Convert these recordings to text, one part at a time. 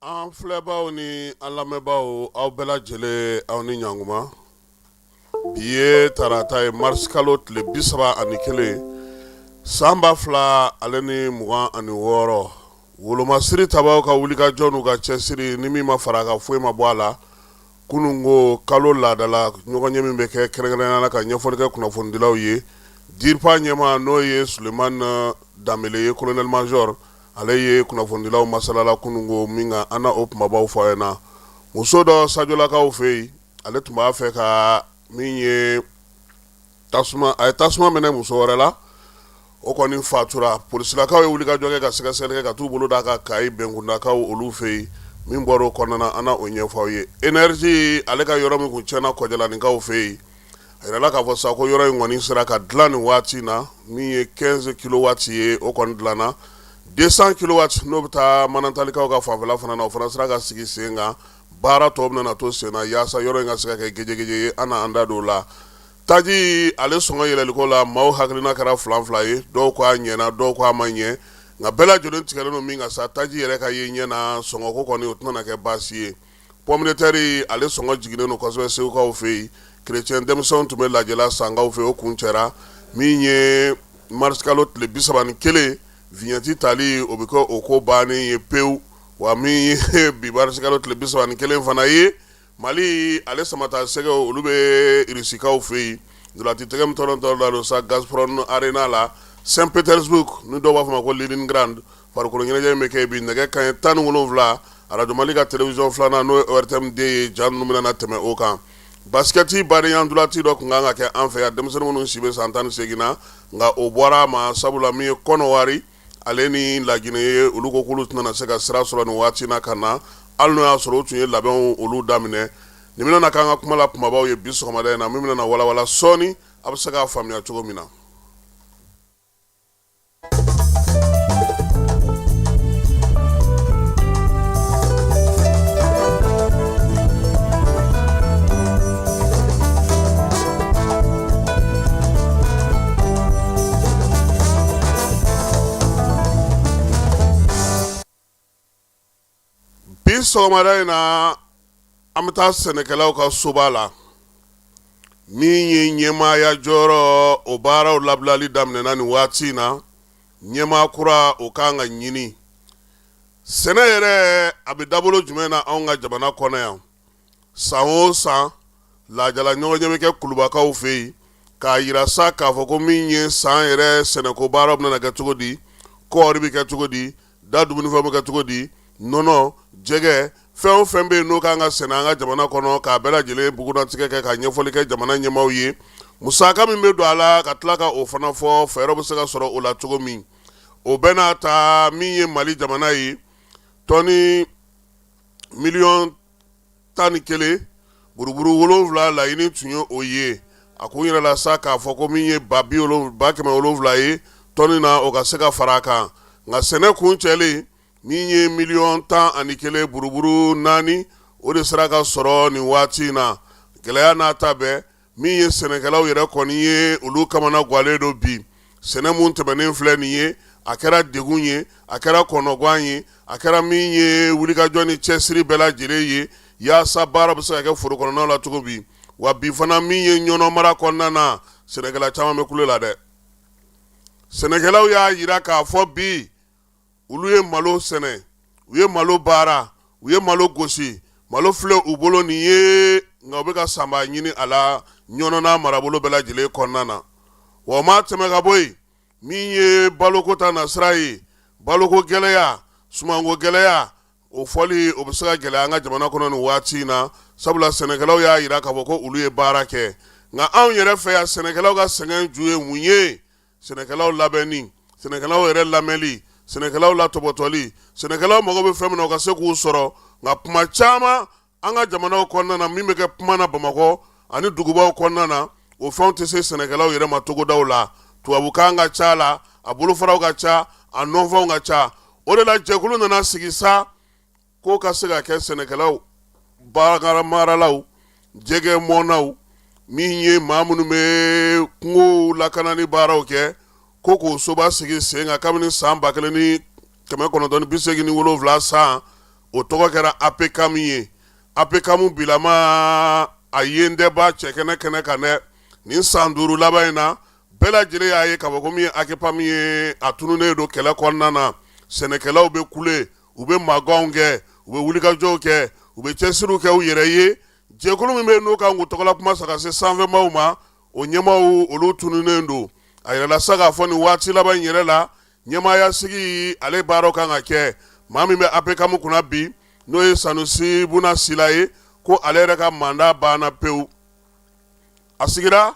An filɛbaw ni an lamɛnbaaw, aw bɛɛ lajɛlen, aw ni ɲankuma. Bi ye tarata ye, marisikalo tile 31, san 2026. Wolomasiri tabaw ka wulikajɔ n'u ka cɛsiri, ni min ma fara a kan, foyi ma bɔ a la. Kunun ko kalo laadala ɲɔgɔnye min bɛ kɛ kɛrɛnkɛrɛnnenya la ka ɲɛfɔli kɛ kunnafonidilaw ye, DIRPA ɲɛmaa, n'o ye Sulemani Danbele ye, colonel major, ale ye kunnafonidilaw masalala kunun ko min kan, an na o kumabaw fɔ aw ɲɛna. Muso dɔ Sajolakaw fɛ yen, ale tun b'a fɛ ka min ye tasuma, a ye tasuma minɛ muso wɛrɛ la, o kɔni fatura. Polisilakaw ye wulikajɔ kɛ ka sɛgɛsɛgɛli kɛ ka t'u bolo d'a kan Kayi Bɛnkundakaw olu fɛ yen. Min bɔra o kɔnɔna na, an na o ɲɛfɔ aw ye. Énergie ale ka yɔrɔ min kun tiɲɛna Kɔjalanikaw fɛ yen, a yirala k'a fɔ sa ko yɔrɔ in kɔni sera ka dilan nin waati in na. Min ye 15 kilowati ye, o kɔni dilanna. 200 kilowati, n'o bɛ taa Manantalikaw ka fanfɛla fana na, o fana sera ka sigi sen kan. Baara tɔw bɛna to sen na yaasa yɔrɔ in ka se ka kɛ gejegeje ye. An na an da don o la. Taji ale sɔngɔ yɛlɛliko la, maaw hakilina kɛra fila fila ye. Dɔw ko a ɲɛna, dɔw ko a ma ɲɛ, nka bɛɛ lajɛlen tigɛlen don min kan sa, taji yɛrɛ ka ye ɲɛ na, sɔngɔko kɔni, o tɛna kɛ baasi ye. Pomme de terre ale sɔngɔ jiginnen don kosɛbɛ Segukaw fɛ yen. Kerecɛn denmisɛnw tun bɛ lajɛ la Sankaw fɛ, o kuncɛra. Min ye marisikalo tile 31 vignette tali, o bɛ kɛ o ko bannen ye pewu. Wa min ye bi marisikalo tile 31 fana ye, Mali ale samata sɛgɛw, olu bɛ Irisikaw fɛ yen. Ntolaci tɛgɛ min tɔnɔ la don sa Gazprom Arena la Saint Petersburg, ni dɔw b'a fɔ ma ko Leningrad, farikolo ɲɛnajɛ in bɛ kɛ bi nɛgɛ kanɲɛ 17, Arajo Mali ka télévision filanan, n'o ye ORTM 2 ye, ja ninnu bɛna tɛmɛ o kan. Basikɛti badenya ntolaci dɔ tun kan ka kɛ an fɛ yan, denmisɛnnin minnu si bɛ san 18 na, nka o bɔra a ma, sabula min ye Kɔnɔwari ale ni Laginɛ ye, olu ko k'olu tɛna se ka sira sɔrɔ nin waati na ka na, hali n'o y'a sɔrɔ u tun ye labɛnw olu daminɛ. Nin bɛna k'an ka kuma la kumabaw ye bi sɔgɔmada in na, min bɛna walawala sɔɔni, a bɛ se k'a faamuya cogo min na. Bi sɔgɔmada in na, an bɛ taa sɛnɛkɛlaw ka soba la. Min ye ɲɛmaaya jɔyɔrɔ, o baaraw labilali daminɛna nin waati in na. Ɲɛmaa kura, o kan ka ɲini. Sɛnɛ yɛrɛ, a bɛ dabolo jumɛn na anw ka jamana kɔnɔ yan? San o san, laadala ɲɔgɔnye bɛ kɛ Kulubakaw fɛ yen k'a yira sa k'a fɔ ko min ye san yɛrɛ sɛnɛko baaraw bɛna kɛ cogo di, kɔɔri bɛ kɛ cogo di, da dumunifɛnw bɛ kɛ cogo di, nɔnɔ, jɛgɛ, fɛn o fɛn bɛ yen n'o kan ka sɛnɛ an ka jamana kɔnɔ, k'a bɛɛ lajɛlen bugunnatigɛ kɛ ka ɲɛfɔli kɛ jamana ɲɛmaaw ye, musaka min bɛ don a la, ka tila ka o fana fɔ, fɛɛrɛ bɛ se ka sɔrɔ o la cogo min. O bɛɛ n'a ta, min ye Mali jamana ye, tɔni miliyɔn 11 buruburu 7, laɲini tun ye o ye. A kun yirala sa k'a fɔ ko min ye ba 700 ye tɔni na, o ka se ka fara a kan. Nka sɛnɛ kuncɛlen, min ye miliyɔn 11 buruburu 4, o de sera ka sɔrɔ nin waati in na. Gɛlɛya n'a ta bɛɛ, min ye sɛnɛkɛlaw yɛrɛ kɔni ye, olu kamana gwalen don bi. Sɛnɛ mun tɛmɛnen filɛ nin ye, a kɛra degun ye, a kɛra kɔnɔgwan ye, a kɛra min ye wulikajɔ ni cɛsiri bɛɛ lajɛlen ye yaasa baara bɛ se ka kɛ foro kɔnɔnaw la cogo bi. Wa bi fana, min ye Ɲɔnɔ mara kɔnɔna na, sɛnɛkɛla caman bɛ kule la dɛ. Sɛnɛkɛlaw y'a yira k'a fɔ bi olu ye malo sɛnɛ, u ye malo baara, u ye malo gosi, malo filɛ u bolo nin ye, nka u bɛ ka sanbaa ɲini a la Ɲɔnɔ n'a marabolo bɛɛ lajɛlen kɔnɔna na. Wa o ma tɛmɛ ka bɔ yen, min ye baloko ta nasira ye, baloko gɛlɛya, sumanko gɛlɛya, o fɔli o bɛ se ka gɛlɛya an ka jamana kɔnɔ nin waati in na, sabula sɛnɛkɛlaw y'a yira k'a fɔ ko olu ye baara kɛ. Nka anw yɛrɛ fɛ yan, sɛnɛkɛlaw ka sɛgɛn ju ye mun ye? Sɛnɛkɛlaw labɛnni, sɛnɛkɛlaw yɛrɛ lamɛnli, sɛnɛkɛlaw latɔbɔtɔli, sɛnɛkɛlaw mago bɛ fɛn min na, u ka se k'u sɔrɔ. Nka kuma caman an ka jamanaw kɔnɔna na, min bɛ kɛ kuma na Bamakɔ ani dugubaw kɔnɔna na, o fɛnw tɛ se sɛnɛkɛlaw yɛrɛ ma togodaw la. Tubabukan ka ca la, a bolofaraw ka ca, a nɔnfɛnw ka ca. O de la jɛkulu nana sigi sa k'o ka se ka kɛ sɛnɛkɛlaw, bagan maralaw, jɛgɛ mɔnnaw, min ye maa minnu bɛ kungo lakanani baaraw kɛ, ko k'o soba sigi sen kan kabini san 1987 san. O tɔgɔ kɛra APCAM ye. APCAM bilama a yen tɛ ba cɛkɛnɛ kɛnɛ kan dɛ. Nin san 5 laban in na, bɛɛ lajɛlen y'a ye k'a fɔ ko min ye APCAM ye, a tununnen don kɛlɛ kɔnɔna na. Sɛnɛkɛlaw bɛ kule, u bɛ mankanw kɛ, u bɛ wulikajɔw kɛ, u bɛ cɛsiriw kɛ u yɛrɛ ye. Jɛkulu min bɛ yen n'o kan k'u tɔgɔla kuma sa ka se sanfɛmaaw ma, o ɲɛmaaw olu tununnen don. A yirala sa k'a fɔ nin waati laban in yɛrɛ la, ɲɛmaaya sigi ale baaraw kan ka kɛ. Maa min bɛ APCAM kunna bi, n'o ye Sanusi Buna Sila ye, ko ale yɛrɛ ka mandat banna pewu. A sigira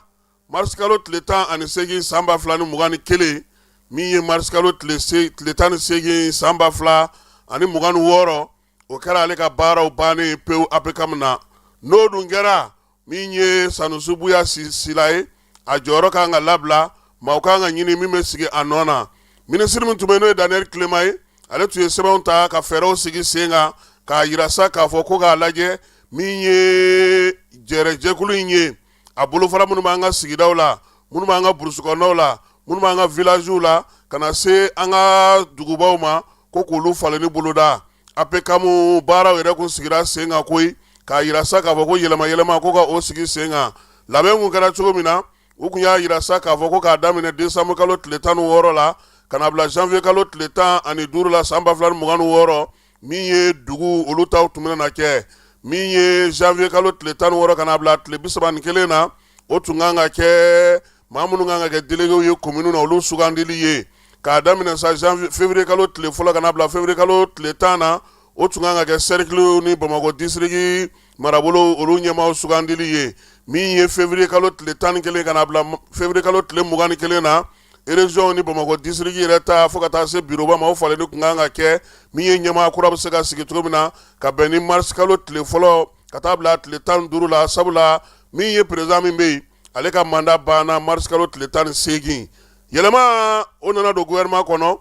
marisikalo tile 18 san 2021. Min ye marisikalo tile 18 san 2026, o kɛra ale ka baaraw bannen pewu APCAM na. N'o dun kɛra, min ye Sanusi Buya Sila ye, a jɔyɔrɔ kan ka labila, maaw kan ka ɲini min bɛ sigi a nɔ na. Minisiri min tun bɛ, n'o ye Daniel Clément ye, ale tun ye sɛbɛnw ta ka fɛɛrɛw sigi sen kan k'a yira sa k'a fɔ ko k'a lajɛ min ye jɛrɛjɛkulu in ye, a bolofara minnu b'an ka sigidaw la, minnu b'an ka burusukɔnɔw la, minnu b'an ka villagew la, ka na se an ka dugubaw ma, ko k'olu falenni boloda. APCAM baaraw yɛrɛ kun sigira sen kan koyi, k'a yira sa k'a fɔ ko yɛlɛma yɛlɛma ko ka o sigi sen kan. Labɛn kun kɛra cogo min na, u kun y'a yira sa k'a fɔ ko k'a daminɛ décembre kalo tile 16 la ka na bila janvier kalo tile 15 la san 2026, min ye dugu olu taw tun bɛna na kɛ. Min ye janvier kalo tile 16 ka na bila tile 31 na, o tun kan ka kɛ maa minnu kan ka kɛ déléguéw ye commune na, olu sugandili ye. K'a daminɛ sa janvier février kalo tile fɔlɔ ka na bila février kalo tile 10 na, o tun kan ka kɛ cercle ni Bamakɔ district marabolo olu ɲɛmaaw sugandili ye. Min ye février kalo tile 11 ka na bila février kalo tile 21 na, région ni Bamakɔ district yɛrɛ ta fo ka taa se bureauba ma, o falenni tun kan ka kɛ. Min ye ɲɛmaa kura bɛ se ka sigi cogo min na, ka bɛn ni mars kalo tile fɔlɔ ka taa bila tile 15 la, sabula min ye président min bɛ yen, ale ka mandat banna mars kalo tile 18. Yɛlɛma o nana don gouvernement kɔnɔ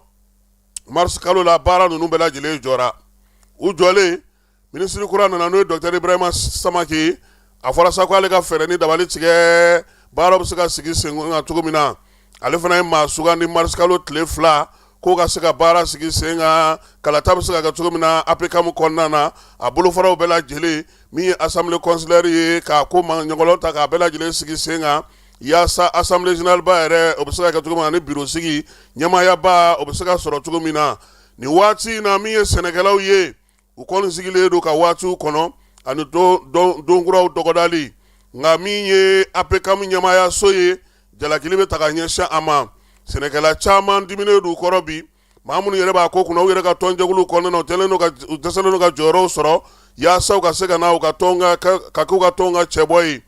mars kalo la. Baara ninnu bɛɛ lajɛlen jɔra. U jɔlen, minisiri kura nana, n'o ye docteur Ibrahima Samake ye. A fɔra sa ko ale ka fɛɛrɛ ni dabali tigɛ, baara bɛ se ka sigi sen kan cogo min na. Ale fana ye maa sugandi mars kalo tile 2 k'o ka se ka baara sigi sen kan, kalata bɛ se ka kɛ cogo min na APCAM kɔnɔna na, a bolofaraw bɛɛ lajɛlen, min ye assemblée consulaire ye, k'a ko ma ɲɔgɔlɔn ta k'a bɛɛ lajɛlen sigi sen kan, yaasa assemblée générale ba yɛrɛ o bɛ se ka kɛ cogo min na, ni bureau sigi ɲɛmaayaba o bɛ se ka sɔrɔ cogo min na. Nin waati in na, min ye sɛnɛkɛlaw ye, u kɔni sigilen don ka waatiw kɔnɔ ani donkuraw dɔgɔdali. Nka min ye APCAM ɲɛmaayaso ye, jalakili bɛ ta ka ɲɛsin a ma. Sɛnɛkɛla caman diminen don u kɔrɔ bi. Maa minnu yɛrɛ b'a ko kunna, u yɛrɛ ka tɔnjɛkulu kɔnɔna na, u dɛsɛlen don ka jɔyɔrɔw sɔrɔ yaasa u ka se ka na u ka tɔn ka ka k'u ka tɔn ka cɛbɔ ye.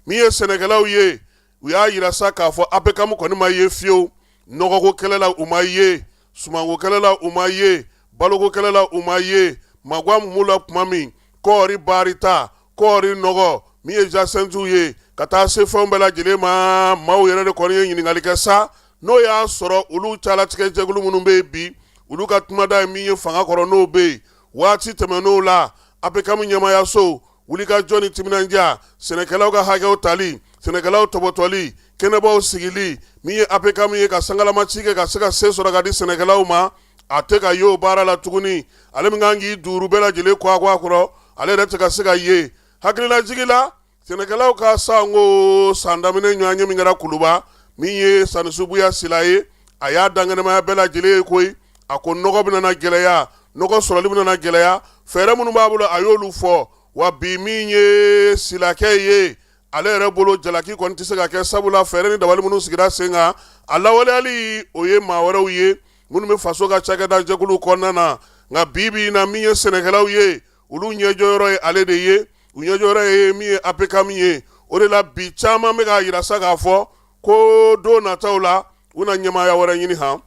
Min ye sɛnɛkɛlaw ye, u y'a yira sa k'a fɔ APCAM kɔni ma ye fiyewu. Nɔgɔko kɛlɛ la, u ma ye. Sumanko kɛlɛ la, u ma ye. Baloko kɛlɛ la, u ma ye. Mago mun la tuma min, kɔɔri baarita, kɔɔri nɔgɔ, min ye jacinthe ye, ka taa se fɛnw bɛɛ lajɛlen ma, maaw yɛrɛ de kɔni ye ɲininkali kɛ sa, n'o y'a sɔrɔ olu calatigɛ jɛkulu minnu bɛ yen bi, olu ka kumada ye min ye fanga kɔrɔ, n'o bɛ yen waati tɛmɛn'o la. APCAM ɲɛmaayaso wulikajɔ ni timinandiya, sɛnɛkɛlaw ka hakɛw tali, sɛnɛkɛlaw tɔbɔtɔli, kɛnɛbaw sigili, min ye APCAM ye ka sangalama ci kɛ ka se ka se sɔrɔ ka di sɛnɛkɛlaw ma, a tɛ ka ye o baara la tuguni. Ale min kan k'i duuru bɛɛ lajɛlen kɔ a kɔrɔ, ale yɛrɛ tɛ ka se ka ye. Hakililajigi la, sɛnɛkɛlaw ka sanko san daminɛ ɲɔgɔnye min kɛra Kuluba, min ye Sanusi Buya Sila ye, a y'a dankɛnɛmaya bɛɛ lajɛlen ye koyi. A ko nɔgɔ bɛna na gɛlɛya, nɔgɔ sɔrɔli bɛna na gɛlɛya. Fɛɛrɛ minnu b'a bolo, a y'olu fɔ. Wa bi, min ye Silakɛ ye, ale yɛrɛ bolo jalaki kɔni tɛ se ka kɛ, sabula fɛɛrɛ ni dabali minnu sigira sen kan, a lawaleyali o ye maa wɛrɛw ye minnu bɛ faso ka cakɛda jɛkulu kɔnɔna na. Nka bi bi in na, min ye sɛnɛkɛlaw ye, olu ɲɛjɔyɔrɔ ye ale de ye, u ɲɛjɔyɔrɔ ye min ye APCAM ye. O de la bi, caman bɛ k'a yira sa k'a fɔ ko don nataw la, u na ɲɛmaaya wɛrɛ ɲini. Han,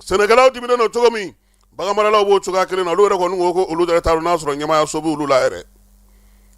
sɛnɛkɛlaw diminen don cogo min, baganmaralaw b'o cogoya kelen na. Olu yɛrɛ kɔni ko ko olu yɛrɛ t'a dɔn n'a sɔrɔ ɲɛmaayaso bɛ olu la yɛrɛ.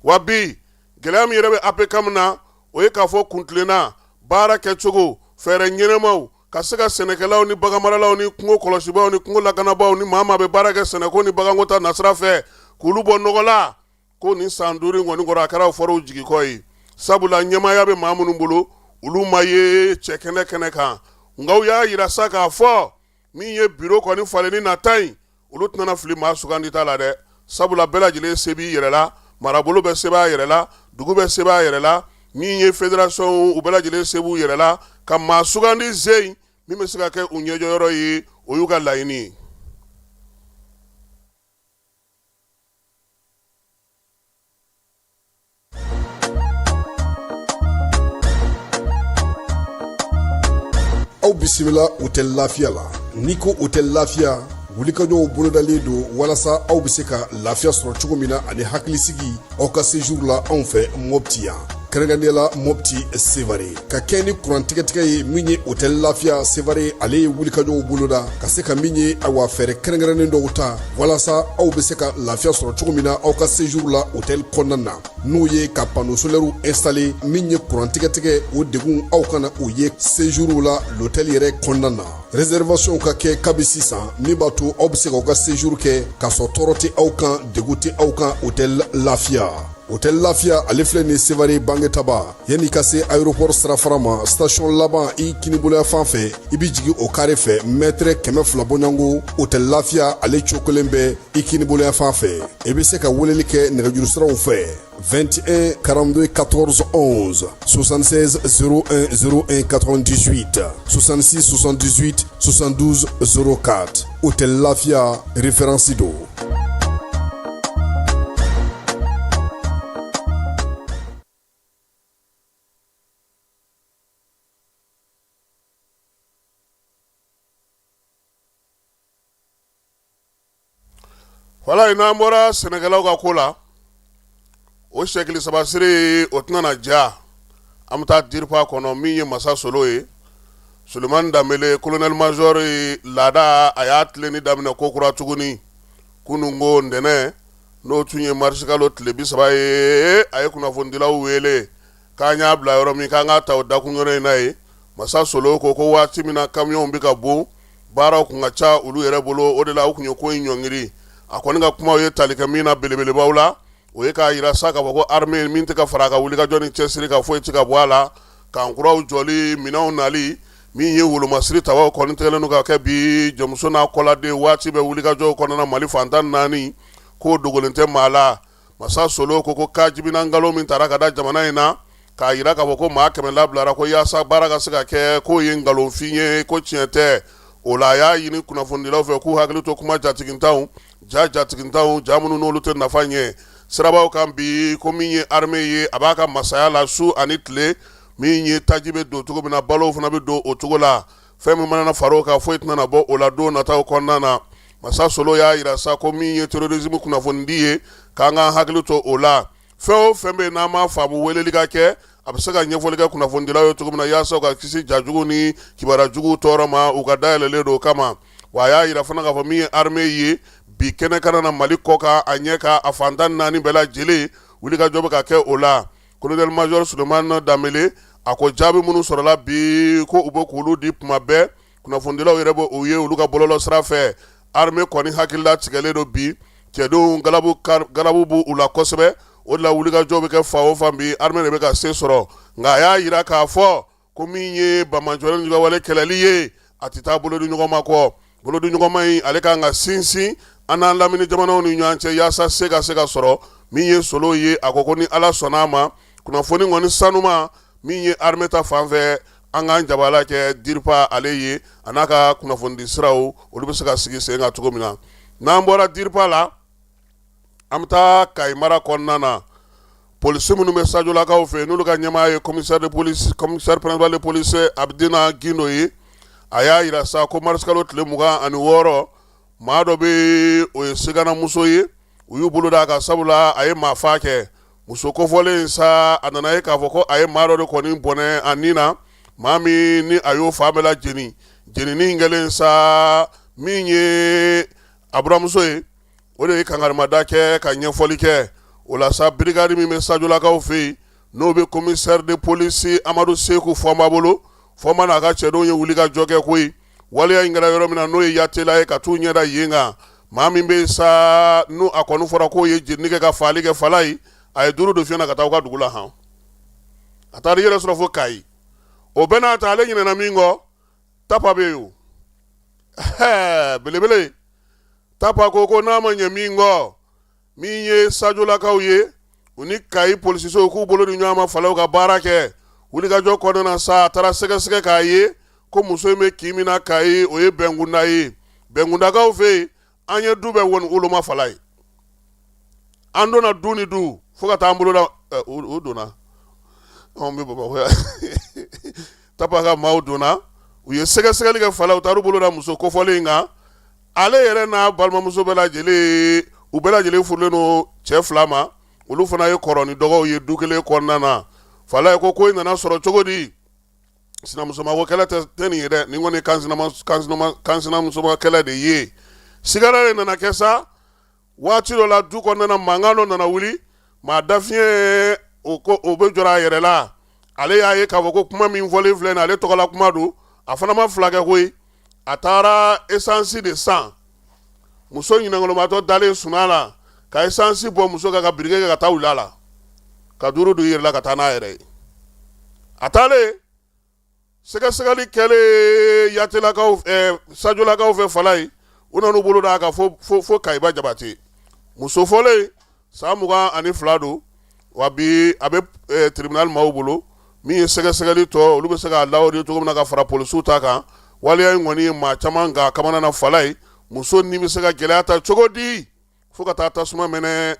Wa bi, gɛlɛya min yɛrɛ bɛ APCAM na, o ye k'a fɔ kuntilenna baara kɛcogo, fɛɛrɛ ɲɛnɛmaw ka se ka sɛnɛkɛlaw ni baganmaralaw ni kungo kɔlɔsibaaw ni kungo lakanabaaw ni maa maa bɛ baara kɛ sɛnɛko ni baganko ta nasira fɛ, k'olu bɔ nɔgɔ la, ko nin san 5 in kɔni kɔrɔ, a kɛra o fɔra u jigi kɔ ye, sabula ɲɛmaaya bɛ maa minnu bolo, olu ma ye cɛ kɛnɛ kɛnɛ kan. Nka u y'a yira sa k'a fɔ min ye biro kɔni falenni nata in, olu tɛna fili maa sugandita la dɛ. Sabula bɛɛ lajɛlen se b'i yɛrɛ la, marabolo bɛɛ se b'a yɛrɛ la, dugu bɛɛ se b'a yɛrɛ la, min ye fédération u bɛɛ lajɛlen se b'u yɛrɛ la ka maa sugandi zen min bɛ se ka kɛ u ɲɛjɔyɔrɔ ye, o y'u ka laɲini ye. Aw bisimila hôtel Lafiya la. N'i ko hôtel Lafiya, wulikajɔw bolodalen don walasa aw bɛ se ka lafiya sɔrɔ cogo min na ani hakilisigi aw ka séjour la anw fɛ Mopti yan, kɛrɛnkɛrɛnnenya la Mopti Sevare. Ka kɛ ni kuran tigɛtigɛ ye, min ye hôtel Lafiya Sevare, ale ye wulikajɔw boloda ka se ka min ye awa fɛɛrɛ kɛrɛnkɛrɛnnen dɔw ta walasa aw bɛ se ka lafiya sɔrɔ cogo min na aw ka séjour la hôtel kɔnɔna na, n'o ye ka panneau solaire installer. Min ye kuran tigɛtigɛ, o degun aw kana o ye séjour la l'hôtel yɛrɛ kɔnɔna na. Réservation ka kɛ kabi sisan, min b'a to aw bɛ se k'aw ka séjour kɛ k'a sɔrɔ tɔɔrɔ tɛ aw kan, degun tɛ aw kan. Hôtel Lafiya, hôtel Lafiya, ale filɛ nin Sevare Bangetaba, yanni ka se aéroport sirafara ma, station laban i kiniboloya fan fɛ, i bɛ jigin o kare fɛ, mètre 200 bɔɲɔgɔnko, hôtel Lafiya ale cokolen bɛ i kiniboloya fan fɛ. I bɛ se ka weleli kɛ nɛgɛjuru siraw fɛ: 21 42 14 11, 76 01 01 98, 66 78 72 04. Hôtel Lafiya, référence don. Wala n'an bɔra sɛnɛkɛlaw ka ko la, o sɛkili saba siri o tɛna na diya. An bɛ taa DIRPA kɔnɔ. Min ye masa solo ye, Sulemani Danbele, colonel major ye, laada a y'a tilenni daminɛ ko kura tuguni. Kununko ntɛnɛn, n'o tun ye marisikalo tile 30 ye, a ye kunnafonidilaw wele k'an y'a bila yɔrɔ min, k'an k'a ta o dakun yɔrɔ in na ye. Masa solo ko ko waati min na kamiyɔnw bɛ ka bon, baaraw kun ka ca olu yɛrɛ bolo, o de la u tun ye ko in ɲɔngiri. A kɔni ka kumaw ye tali kɛ min na belebelebaw la, o ye k'a jira sa k'a fɔ ko armée min tɛ ka fara a ka wulikajɔ ni cɛsiri kan, foyi tɛ ka bɔ a la. Kan kuraw jɔli, minɛnw nali, min ye wolomasiri tabaw kɔni tigɛlen don ka kɛ bi jɔnmuso n'a kɔladen waati bɛ wulikajɔw kɔnɔna Mali fan 14, k'o dogolen tɛ maa la. Masa solo ko ko kajibina nkalon min taara ka da jamana in na k'a jira k'a fɔ ko maa 100 labilara ko yaasa baara ka se ka kɛ, k'o ye nkalonfin ye, ko tiɲɛ tɛ. O la a y'a ɲini kunnafonidilaw fɛ k'u hakili to kuma jatigintanw, ja jatigintanw, ja minnu n'olu tɛ nafa ɲɛ sirabaw kan bi, ko min ye armée ye, a b'a ka masaya la su ani tile. Min ye taji bɛ don cogo min na, balow fana bɛ don o cogo la. Fɛn min mana fara o kan, foyi tɛna na bɔ o la don nataw kɔnɔna na. Masa solo y'a jira sa ko min ye terrorisme kunnafonidi ye, k'an k'an hakili to o la. Fɛn o fɛn bɛ yen n'an m'a faamu, weleli ka kɛ, a bɛ se ka ɲɛfɔli kɛ kunnafonidilaw ye cogo min na yaasa u ka kisi jajugu ni kibaruya juguw tɔɔrɔ ma, u ka dayɛlɛlen don o kama. Wa a y'a jira fana k'a fɔ min ye armée ye bi kɛnɛ kana na Mali kɔ kan, a ɲɛ kan, a fan 14 bɛɛ lajɛlen, wulikajɔ bɛ ka kɛ o la. Colonel major Sulemani Danbele, a ko jaabi minnu sɔrɔla bi, ko u bɛ k'olu di tuma bɛɛ, kunnafonidilaw yɛrɛ bɛ o ye olu ka bɔlɔlɔ sira fɛ. Armée kɔni hakilila tigɛlen don bi, cɛdenw galabu b'u la kosɛbɛ. O de la wulikajɔ bɛ kɛ fan o fan bi, armée de bɛ ka se sɔrɔ. Nka a y'a jira k'a fɔ ko min ye banbaanciwale ni juguyawale kɛlɛli ye, a tɛ taa bolodi ɲɔgɔnma kɔ. Bolodi ɲɔgɔnma in, ale kan ka sinsin an n'an lamini jamanaw ni ɲɔgɔn cɛ yaasa se ka se ka sɔrɔ. Min ye solo ye, a ko ko ni Ala sɔnna a ma, kunnafoni kɔni sanuma min ye armée ta fan fɛ, an k'an jabala kɛ DIRPA ale ye, a n'a ka kunnafonidi siraw, olu bɛ se ka sigi sen kan cogo min na. N'an bɔra DIRPA la, an bɛ taa Kayi mara kɔnɔna na. Polisi minnu bɛ Sajolakaw fɛ, n'olu ka ɲɛmaa ye commissaire de police, commissaire principal de police Abudina Gindo ye, a y'a jira sa ko marisikalo tile 26, maa dɔ bɛ, o ye siganamuso ye, u y'u bolo d'a kan, sabula a ye maa faa kɛ. Muso kofɔlen sa, a nana ye k'a fɔ ko a ye maa dɔ de kɔni bɔnɛ a ni na, maa min ni a y'o fa bɛɛ lajeni. Jenini in kɛlen sa, min ye a buramuso ye, o de ye kangarimada kɛ ka ɲɛfɔli kɛ. O la sa, brigade min bɛ Sajolakaw fɛ yen, n'o bɛ commissaire de police Amadu Seku Fɔnba bolo, Fɔnba n'a ka cɛdenw ye wuli ka jɔ kɛ koyi. Waleya in kɛra yɔrɔ min na, n'o ye Yatela ye, ka t'u ɲɛda yen kan. Maa min bɛ sa, n'o a kɔni fɔra k'o ye jenini kɛ ka faali kɛ fala ye, a ye duuru don fiɲɛ na ka taa u ka dugu la han. A taara i yɛrɛ sɔrɔ fo Kayi. O bɛɛ n'a ta, ale ɲinɛna min kɔ, Tapa bɛ yen o. Belebele Tapa ko ko n'a ma ɲɛ min kɔ. Min ye sajolakaw ye, u ni Kayi polisisow k'u bolo di ɲɔgɔn ma Falayi ka baara kɛ. Wulikajɔ kɔnɔna na sa, a taara sɛgɛsɛgɛ k'a ye ko muso in bɛ kin min na Kayi, o ye Bɛnkunda ye. Bɛnkundakaw fɛ yen, an ye du bɛɛ woloma Falayi. An donna du ni du fo ka taa an bolo da u donna. Anw bɛ Bamakɔ yan, Tapa ka maaw donna, u ye sɛgɛsɛgɛli kɛ Falayi, u taara u bolo da muso kofɔlen in kan. Ale yɛrɛ n'a balimamuso bɛɛ lajɛlen, u bɛɛ lajɛlen furulen don cɛ fila ma. Olu fana ye kɔrɔ ni dɔgɔw ye du kelen kɔnɔna na. Falayi ko ko in nana sɔrɔ cogo di? Sinamusoma ko kɛlɛ tɛ nin ye dɛ, nin kɔni kansinamusoma kɛlɛ de ye. Sigara de nana kɛ sa. Waati dɔ la du kɔnɔna na, mankan dɔ nana wuli, maa dafiɲɛ o ko o bɛ jɔrɔ a yɛrɛ la. Ale y'a ye k'a fɔ ko kuma min fɔlen filɛ nin, ale tɔgɔla kuma don. A fana ma fila kɛ koyi, a taara esansi de san. Muso ɲinɛnkolomatɔ dalen sunaa la, ka esansi bɔ muso kan, ka birike kɛ ka taa wula la, ka duuru don i yɛrɛ la ka taa n'a yɛrɛ ye. A taalen sɛgɛsɛgɛli kɛlen yatelakaw, sajolakaw fɛ Falayi, u nana u bolo d'a kan fo Kayiba Jabate. Muso fɔlen san 22 don wa, bi a bɛ tribunal maaw bolo. Min ye sɛgɛsɛgɛli tɔ, olu bɛ se k'a lawaleya cogo min na ka fara polisiw ta kan. Waleya in kɔni ye maa caman kan kamana na Falayi. Muso ni bɛ se ka gɛlɛya ta cogo di fo ka taa tasuma mɛnɛ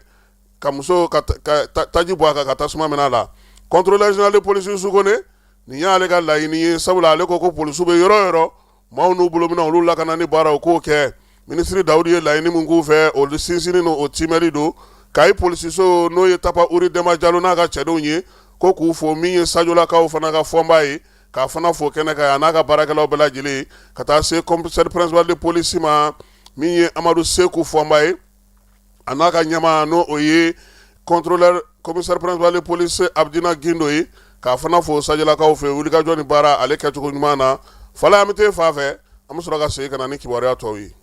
ka muso ka taji bɔ a kan ka tasuma mɛnɛ a la? Contrôleur général de police Yusu Kone, nin y'ale ka laɲini ye, sabula ale ko ko polisiw bɛ yɔrɔ o yɔrɔ, maaw n'u bolo minɛn, olu lakanani baara, u k'o kɛ. Minisiri Dawudu ye laɲini min k'u fɛ, o sinsinni o timɛli don. Kayi polisiso, n'o ye Tapa Uri Denba Jalo n'a ka cɛdenw ye, ko k'u fo. Min ye sajolakaw fana ka fɔnba ye, k'a fana fo kɛnɛ kan, a n'a ka baarakɛlaw bɛɛ lajɛlen, ka taa se commissaire principal de police ma, min ye Amadu Seku Fɔnba ye, a n'a ka ɲɛmaa, n'o o ye contrôleur commissaire principal de police Abudina Gindo ye, k'a fana fo sajolakaw fɛ wulikajɔ ni baara ale kɛcogo ɲuman na. Falayi, an bɛ taa fan fɛ, an bɛ sɔrɔ ka segin ka na ni kibaruya tɔw ye.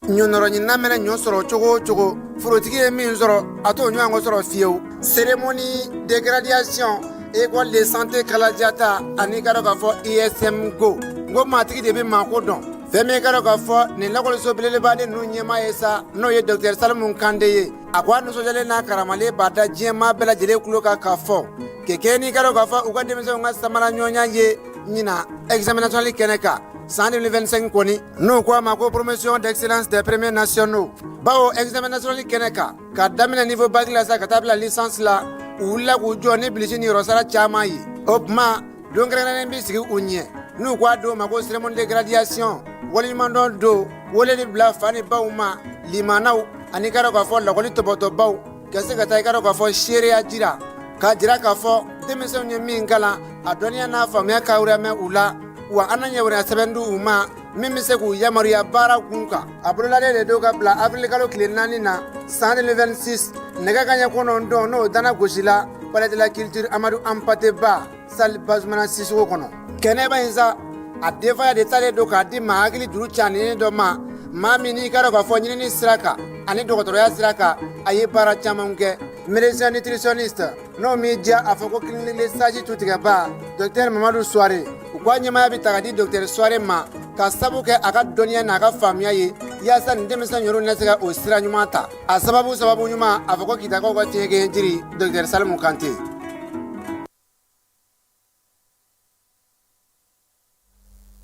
Ɲɔnɔrɔɲinina mɛnɛ ɲɔ sɔrɔ cogo o cogo, forotigi ye min sɔrɔ, a t'o ɲɔgɔn sɔrɔ fiyewu. Cérémonie de graduation école de santé Kalajata ani ka dɔn k'a fɔ ISM go n ko maatigi de bɛ maako dɔn. Fɛn min ka dɔn k'a fɔ nin lakɔliso belebeleba de ninnu ɲɛmaa ye sa, n'o ye docteur Salimu Kante ye, a ko a nisɔndiyalen n'a karamalen b'a da diɲɛmaa bɛɛ lajɛlen tulo kan k'a fɔ kɛkɛ n'i ka dɔn k'a fɔ u ka denmisɛnw ka samara ɲɔgɔnya ye ɲinan examen national kɛnɛ kan san 2025 kɔni, n'u ko a ma ko promotion d'excellence des premiers nationaux, bawo examen national kɛnɛ kan, ka daminɛ niveau bac la sa ka taa bila licence la, u wulila k'u jɔ ni bilisi ni yɔrɔsara caman ye. O tuma don kɛrɛnkɛrɛnnen bɛ sigi u ɲɛ, n'u ko a don ma ko cérémonie de graduation, waleɲumandɔn don, wele de bila fa ni baw ma, limanaw ani ka dɔn k'a fɔ lakɔli tɔbɔtɔbaw, ka se ka taa i ka dɔn k'a fɔ seereya jira, k'a jira k'a fɔ denmisɛnw ye min kalan, a dɔnniya n'a faamuya ka mɛn u la, wa an na yamaruya sɛbɛn di u ma min bɛ se k'u yamaruya baara kun kan. A bololalen de don ka bila avril kalo tile 4 na san 2026, nɛgɛ kanɲɛ 9, n'o dana gosila palais de la culture Amadu Anpate Ba, salle Bazumana Sisoko kɔnɔ. Kɛnɛba in sa, a denfaya de talen don k'a di maa hakili juru caninen dɔ ma, maa min n'i ka dɔn k'a fɔ ɲinini sira kan ani dɔgɔtɔrɔya sira kan, a ye baara caman kɛ, médecin nutritionniste, n'o m'i diya a fɔ ko clinique Le Sage tutigɛba, docteur Mamadu Suware. U ko a ɲɛmaaya bɛ ta ka di docteur Suware ma ka sabu kɛ a ka dɔnniya n'a ka faamuya ye, yaasa nin denmisɛn yɛrɛw na se ka o sira ɲuman ta. A sababu sababu ɲuman, a fɔ ko Kitakaw ka fiɲɛkɛ jiri, docteur Salimu Kante.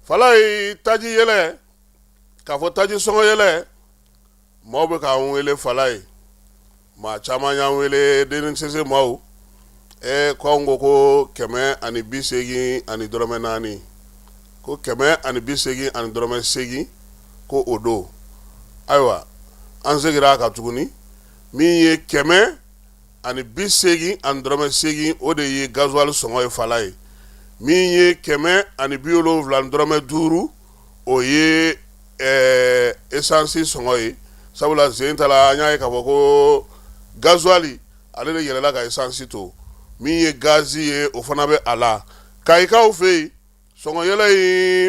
Falayi, taji yɛlɛ, k'a fɔ taji sɔngɔ yɛlɛ, maaw bɛ k'an wele. Falayi, maa caman y'an wele, DNCC maaw, ko anw ko ko 180 dɔrɔmɛ 4, ko 180 dɔrɔmɛ 8, ko o don. Ayiwa, an seginna a kan tuguni. Min ye 180 dɔrɔmɛ 8, o de ye gasoil sɔngɔ ye Falayi. Min ye 170 dɔrɔmɛ 5, o ye esansi sɔngɔ ye, sabula sen ta la, an y'a ye k'a fɔ ko gasoil ale de yɛlɛla ka esansi to. Min ye gazi ye, o fana bɛ a la. Kayikaw fɛ yen, sɔngɔ yɛlɛ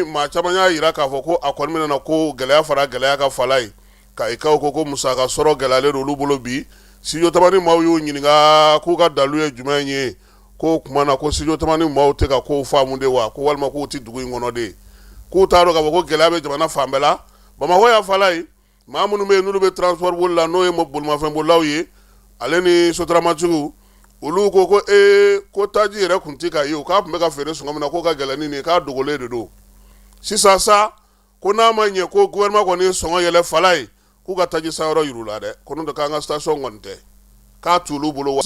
in, maa caman y'a jira k'a fɔ ko a kɔni bɛna ko gɛlɛya fara gɛlɛya kan Falayi. Kayikaw ko ko musaka sɔrɔ gɛlɛyalen don olu bolo bi. Studio Tamani maaw y'u ɲininka k'u ka dalu ye jumɛn ye, k'o tuma na ko Studio Tamani maaw tɛ ka kow faamu de wa, ko walima k'u tɛ dugu in kɔnɔ de, k'u t'a dɔn k'a fɔ ko gɛlɛya bɛ jamana fan bɛɛ la. Bamakɔ yan Falayi, Maa minnu bɛ yen n'olu bɛ transport boli la, n'o ye bolimafɛnbolilaw ye, ale ni sotaramatigiw, olu ko ee, ko taji yɛrɛ tun tɛ ka ye, k'a tun bɛ ka feere sɔngɔ min na, k'o ka gɛlɛn ni nin ye, k'a dogolen de don. Sisan sa, ko n'a ma ɲɛ ko gouvernement kɔni ye sɔngɔ yɛlɛ fala ye, k'u ka taji san yɔrɔ yir'u la dɛ, ko n'o tɛ k'an ka station kɔni tɛ, k'a t'olu bolo.